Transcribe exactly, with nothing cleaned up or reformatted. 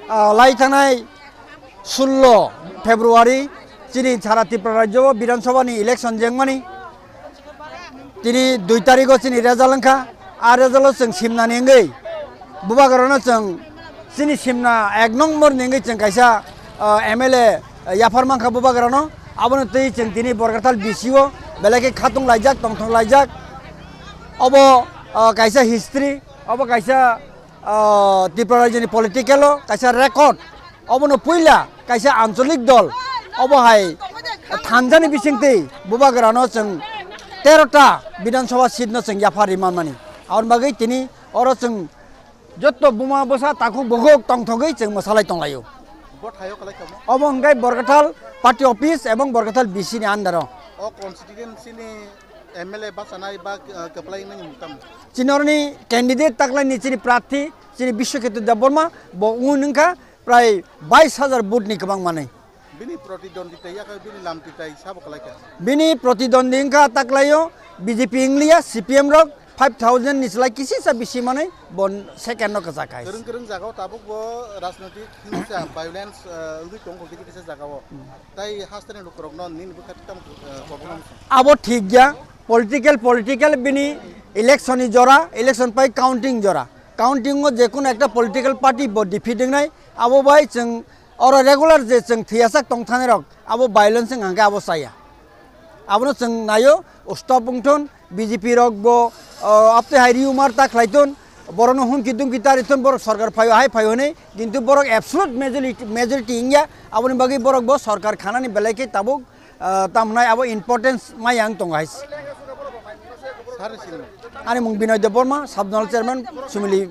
Ah, lai thanai sullo February chini sara Tripura rajyo o Bidhan Sabha ni election jengmani. Tini dui tarikh o chini result wngkha. A result o chwng simnani wngwi bubagrano chwng chini simna ek nombor ni wngwi chwng kaisa, ah, M L A yaphar mankha bubagrano. Abono twi chwng tini Borkathal B C o belai khe khatung laijak, tongthok laijak. Obo, ah, kaisa history, obo kaisa ah, Tripura rajyoni political o kaisa record, obono puila kaisa ancholik dol, obo hai thanjani bisingtwi bubagrano chwng tero ta Bidhan Sabha seat no chwng yaphar ri manmani. Aboni bagwi tini oro chwng jotto buma bwsa takhuk bukhuk tongthogwi chwng mwsalai tonglaio. Bo thaio kwlai kamo? Obo hwnkhe Borkathal party office ebong Borkathal B C ni under o. O constituency ni M L A bachanai ba, uh, kwplai nani mung tamo? Chini oroni candidate taklaini chini prarthi, chini Biswakhetu Debbarma, bo wng wngkha prai bais hajar vote ni kwbang manwi. Bini protidwandita yakha bini lamtitai sabo kwlaikha? Bini protidwandi wngkha taklaio B J P wngliya, C P M rok five thousand ni slai kisisa bisi manwi bo second no kwchak hai. Kwrwng kwrwng jagao tabuk bo rajnoitik hingsa violence, uh, wngwi tongo kisa kisa jagao. Hmm. Tai hasteni lukurokno nini bwkha tamo, uh, kobokno muchung? Abo thik ya, political, political bini election ni jora, election pai counting jora. Counting o je kono ekta political party bo defeat wngnai, abo bai chwng oro regular je chwng thwiyasak tong thani rok, abo violence wng hangkhe abo chaya. Abono chwng naio, stop wngthun, B J P rok bo, o, aptwi hai rumor ta khlai thun, borokno humki dumki ta ri thun, borok sorkar phaio hai phaio hinwi, kintu borok absolute majority, majority wngya, aboni bagwi borok bo sorkar khanani belai khe tabuk, o, tamhnai abo importance maya wng tongo hai. Ani mung Binoy Debbarma, Sub Zonal Chairman, Sumili.